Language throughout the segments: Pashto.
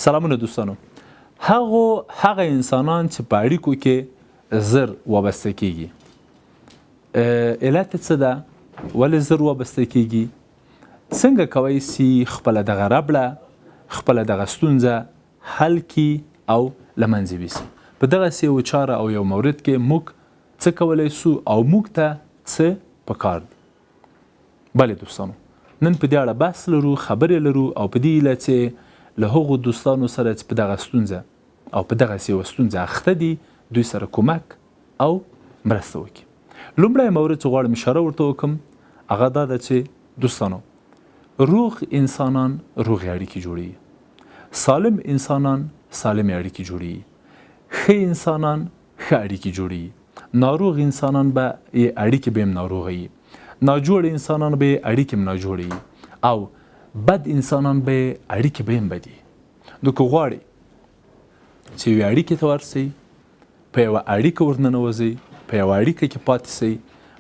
سلامونه دوستانو. هغو هغه انسانان چې په اړیکو کې زر وابسته کیږي، علت څه ده؟ ولې زر وابسته کیږي؟ څنګه کوی سي خپله دغه ربړه، خپله دغه ستونزه حل کی او له منځه ویسي؟ په دغسې یو چاره او یو مورد کې موږ څه کولی سو او موږ ته څه پکار دي؟ بله دوستانو، نن په دې اړه بحث لرو، خبرې لرو او په دې هیله چې له هغو دوستانو سره چې په دغه ستونزه او په دغسې یوه ستونزه اخته دي، دوی سره کمک او مرسته وکړي. لومړی مورد چې غواړم اشاره ورته وکړم هغه دا ده چې دوستانو، روغ انسانان روغې اړیکې جوړوي، سالم انسانان سالمې اړیکې جوړوي، ښه انسانان ښه اړیکې جوړوي، ناروغ انسانان به یې اړیکې به هم ناروغه وي، ناجوړ انسانان به یې اړیکې هم ناجوړې وي او بد انسانان به یې اړیکې به هم بدې. نو که غواړئ چې یوې اړیکې ته ورسئ، په یوه اړیکه ورننوځئ، په یوه اړیکه کې پاتې سئ،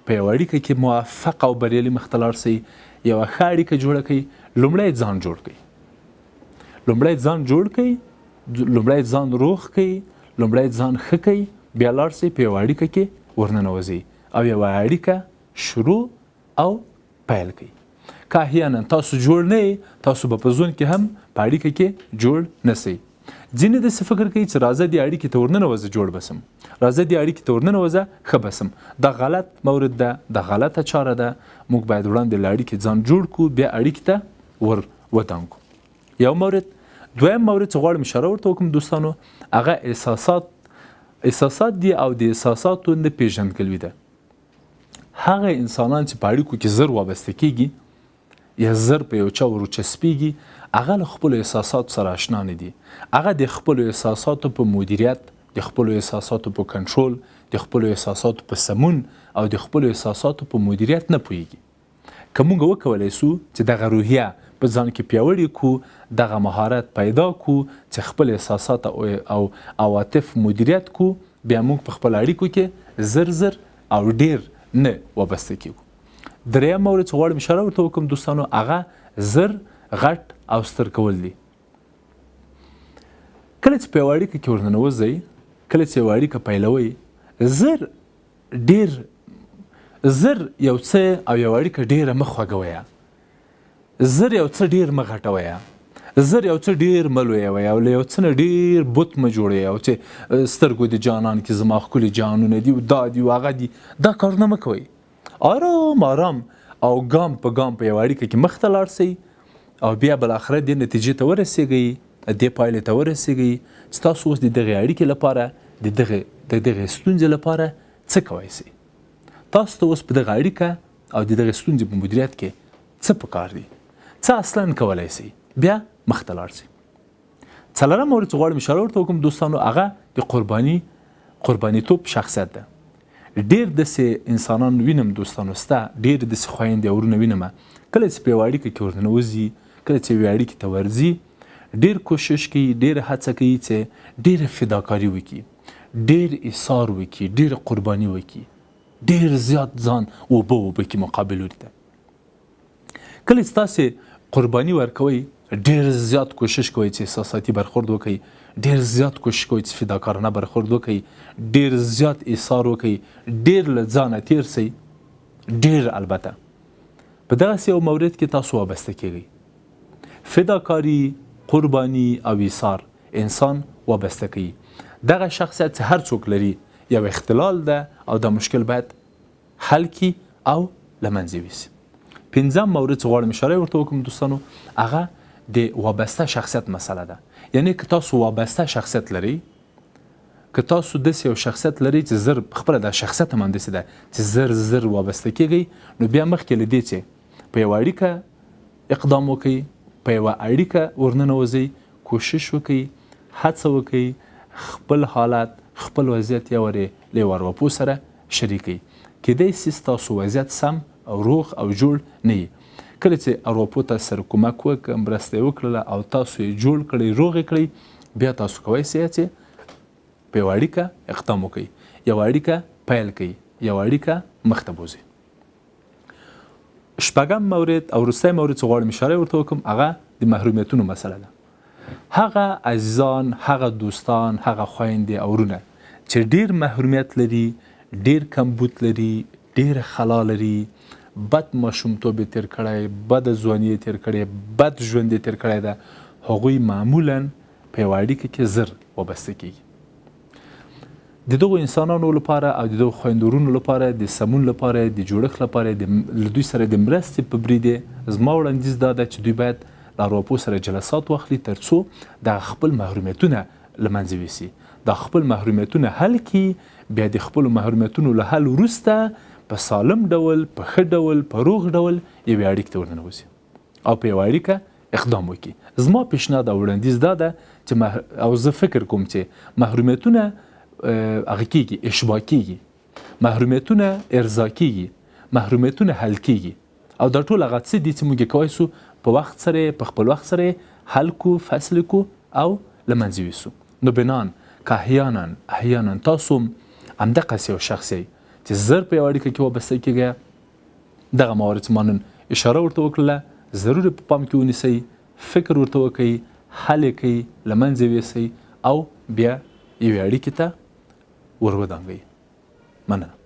په یوه اړیکه کې موفق او بریالي مخته لاړ سئ، یوه ښه اړیکه جوړه کړئ، لومړی ځان جوړ کړئ، لومړی ځان جوړ کړئ، لومړی ځان روغ کړئ، لومړی ځان ښه کړئ، بیا لاړ سئ په یوه اړیکه کې ورننوځئ او یوه اړیکه شروع او پیل کړئ. که احیانا تاسو جوړ نه یئ، تاسو به په ژوند کې هم په اړیکه کې جوړ نه سئ. ځینې داسې فکر کوي چې راځه دې اړیکې ته ورننوځه جوړ به سم، راځه دې اړیکې ته ورننوځه ښه به سم. دا غلط مورد ده، دا غلطه چاره ده. موږ باید وړاندې له اړیکې ځان جوړ کړو، بیا اړیکې ته ور ودانګو. یو مورد. دویم مورد چې غواړم اشاره ورته وکړم دوستانو، هغه احساسات دي او د احساساتو نه پیژندګلوي ده. هغه انسانان چې په اړیکو کې زر وابسته کیږي یا زر په یو چا ورچسپیږي، هغه له خپلو احساساتو سره آشنا نه دي. هغه د خپلو احساساتو په مدیریت، د خپلو احساساتو په کنټرول، د خپلو احساساتو په سمون او د خپلو احساساتو په مدیریت نه پوهیږي. که موږ وکولای سو چې دغه روحیه په ځان کې پیاوړې کړو، دغه مهارت پیدا کړو چې خپل احساسات او عواطف مدیریت کړو، بیا موږ په خپل اړیکو کې زر زر او ډیر نه وابسته کیږو. دریم مورد چې غواړم اشاره ورته وکړم دوستانو، هغه زر غټ او ستر کول دي. کله چې په یوه اړیکه کې ورننوځئ، کله چې یوه اړیکه پیلوئ، زر ډیر زر یو څه او یوه اړیکه ډیره مه خوږوئ، زر یو څه ډیر مه غټوئ، زر یو څه ډیر مه لویوئ او له یو څه نه ډیر بت مه جوړوئ او چې سترګو د جانان کې زما ښکلي جانونه دي او دا دي او هغه دي، دا کارونه مه کوئ. آرام آرام او ګام په ګام په یوه اړیکه کې مخته لاړ سئ او بیا بالاخره دې نتیجې ته ورسیږئ، دې پایلې ته ورسیږئ چې تاسو اوس د دغې اړیکې لپاره، د دغې ستونزې لپاره څه کوی سئ. تاسو ته اوس په دغه اړیکه او د دغې ستونزې په مدیریت کې څه پکار دي، څه اصلا کولی سئ، بیا مخته لاړ سئ. څلورم مورد چې غواړم اشاره ورته وکړم دوستانو، هغه د قربانیتوب شخصیت ده. ډېر داسې انسانان وینم دوستانو، سته ډېر داسې خویندې او ورونه وینم، کله چې په یوه اړیکه کې ورننوځي، کله چې یوې اړیکې ته ورځي، ډېر کوشش کوي، ډېر هڅه کوي چې ډېره فداکاري وکړي، ډېر ایثار وکړي، ډېر قرباني وکړي، ډېر زیات ځان اوبه اوبه کړي مقابل لوري ته. کله چې تاسې قرباني ورکوئ، ډېر زیات کوشش کوئ چې احساساتي برخورد وکړئ، ډېر زیات کوشش کوئ چې فداکارانه برخورد وکړئ، ډېر زیات ایثار وکړئ، ډېر له ځانه تېر سئ، ډېر البته په دغسې یو مورد کې تاسو وابسته کیږئ. فداکاري، قرباني او ایثار انسان وابسته کوي. دغه شخصیت چې هر څوک لري یو اختلال ده او دا مشکل باید حل کړي او له منځه یوسي. پنځم مورد چې غواړم اشاره ورته وکړم دوستانو، هغه د وابسته شخصیت مسله ده. یعنی که تاسو وابسته شخصیت لرئ، که تاسو داسې یو شخصیت لرئ چې زر خپله دا شخصیت هم همداسې ده چې زر زر وابسته کیږئ، نو بیا مخکې له دې چې په یوه اړیکه اقدام وکړئ، په یوه اړیکه ورننوځئ، کوشش وکړئ، هڅه وکړئ، خپل حالت، خپل وضعیت یو ورې له یو ارواپوه سره شریک کړئ. کیدای سي ستاسو وضعیت سم او روغ او جوړ نه وي. کله چې ارواپوه تاسو سره کومک وکړ، مرسته یې وکړله او تاسو یې جوړ کړئ، روغ یې کړئ، بیا تاسو کوی سئ چې په یوه اړیکه اقدام وکړئ، یوه اړیکه پیل کړئ، یوه اړیکه مخته بوځئ. شپږم مورد او وروستی مورد چې غواړم اشاره ورته وکړم، هغه د محرومیتونو مسله ده. هغه عزیزان، هغه دوستان، هغه خویندې او ورونه چې ډیر محرومیت لري، ډیر کمبود لري، ډیره خلا لري، بد ماشومتوب یې تیر کړی، بده ځواني یې تیر کړې، بد ژوند یې تیر کړی ده، هغوی معمولا په یوه اړیکه کې زر وابسته کیږي. د دغو انسانانو لپاره او د دغو خویندو ورونو لپاره د سمون لپاره، د جوړښت لپاره، د له دوی سره د مرستې په برید زما وړاندیز دا ده چې دوی باید له ارواپوه سره جلسات واخلي ترڅو دغه خپل محرومیتونه له منځه ویسي، دا خپل محرومیتونه حل کړي، بیا د خپلو محرومیتونو له حل وروسته په سالم ډول، په ښه ډول، په روغ ډول یوې اړیکې ته ورننوځي او په یوه اړیکه اقدام وکړي. زما پیشنهاد او وړاندیز دا ده چې مح... او زه فکر کوم چې محرومیتونه هغه کیږي، اشباع کیږي، محرومیتونه ارضا کیږي، محرومیتونه حل کیږي او دا ټول هغه څه دي چې موږ یې کوای سو په وخت سره، په خپل وخت سره حل کو، فصل کو او له منځه ویسو. نو بنان که احیانا احیانا تاسو همدقسې یو شخص یئ چې زر په یوه اړیکه کې وابسته کیږئ، دغه موارد چې ما نن اشاره ورته وکړله ضرور یې په پام کې ونیسئ، فکر ورته وکړئ، حل یې کړئ، له منځه یې ویسئ او بیا یوې اړیکې ته ور ودانګئ. مننه.